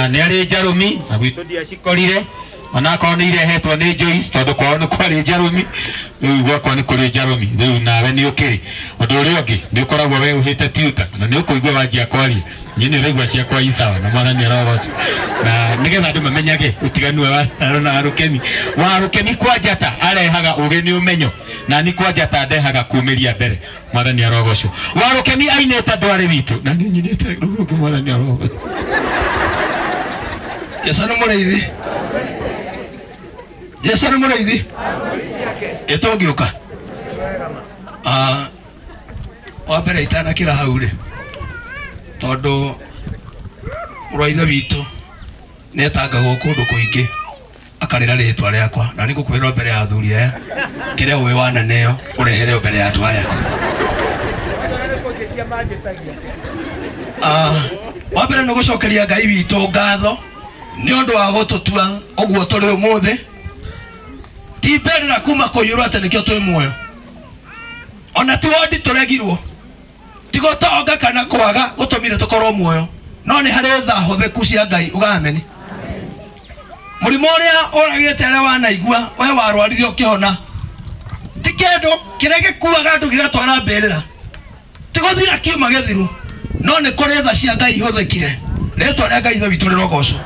Na nĩ arĩ njarũmi na gwitũ ndiacikorire onakorwo nĩ irehetwo nĩ Joyce tondũ kwao nĩ kwarĩ njarũmi rĩu gwakwa nĩ kũrĩ njarũmi rĩu nawe nĩ ũkĩrĩ ũndũ ũrĩa ũngĩ nĩ ũkoragwo we ũhĩte tuta na nĩ ũkũigua wanjia kwaria niĩ nĩ ũraigua ciakwa i sawa na mwathani arogocwo na nĩgetha andũ mamenyage ũtiganu wa Warũ na Warũkemi. Warũkemi kwa njata arehaga ũgĩ nĩ ũmenyo na ni kwa njata ndehaga kumĩria mbere mwathani arogocwo. Warũkemi ainĩte ndwarĩ witũ na niĩ nyinĩte rũu rũngĩ mwathani arogocwo. Jesu nĩ mũrĩithi. Jesu nĩ mũrĩithi. Ĩtũngĩũka. Ah, wa mbere itanakĩra hau rĩ, tondũ mũrũ wa ithe witũ nĩ etangagwo kũndũ kũingĩ akarĩra rĩtwa rĩakwa na nĩ ngũkwĩra mbere ya athuri aya kĩrĩa ũĩ wananeo ũrehere mbere ya andũ aya. Ah, wa mbere nĩ gũcokeria Ngai witũ ngatho nĩ ũndũ wa gũtũtua ũguo tũrĩ ũmũthĩ ti mbĩrĩra kuma kũiyũrwo atĩ nĩkĩo twĩ muoyo ona ti wondi tũregirwo ti gũtonga kana kwaga gũtũmire tũkorwo muoyo no nĩ harĩ tha hũthĩku cia Ngai uga ameni mũrimũ ũrĩa ũragĩte arĩa wanaigua we warwarire ũkĩhona ti kĩndũ kĩrĩa gĩkuaga andũ gĩgatwara mbĩrĩra ti gũthira kiuma gĩthiru no nĩ kũrĩ tha cia Ngai ihũthĩkire rĩtwa rĩa Ngai ithe witũ rĩrogocwo.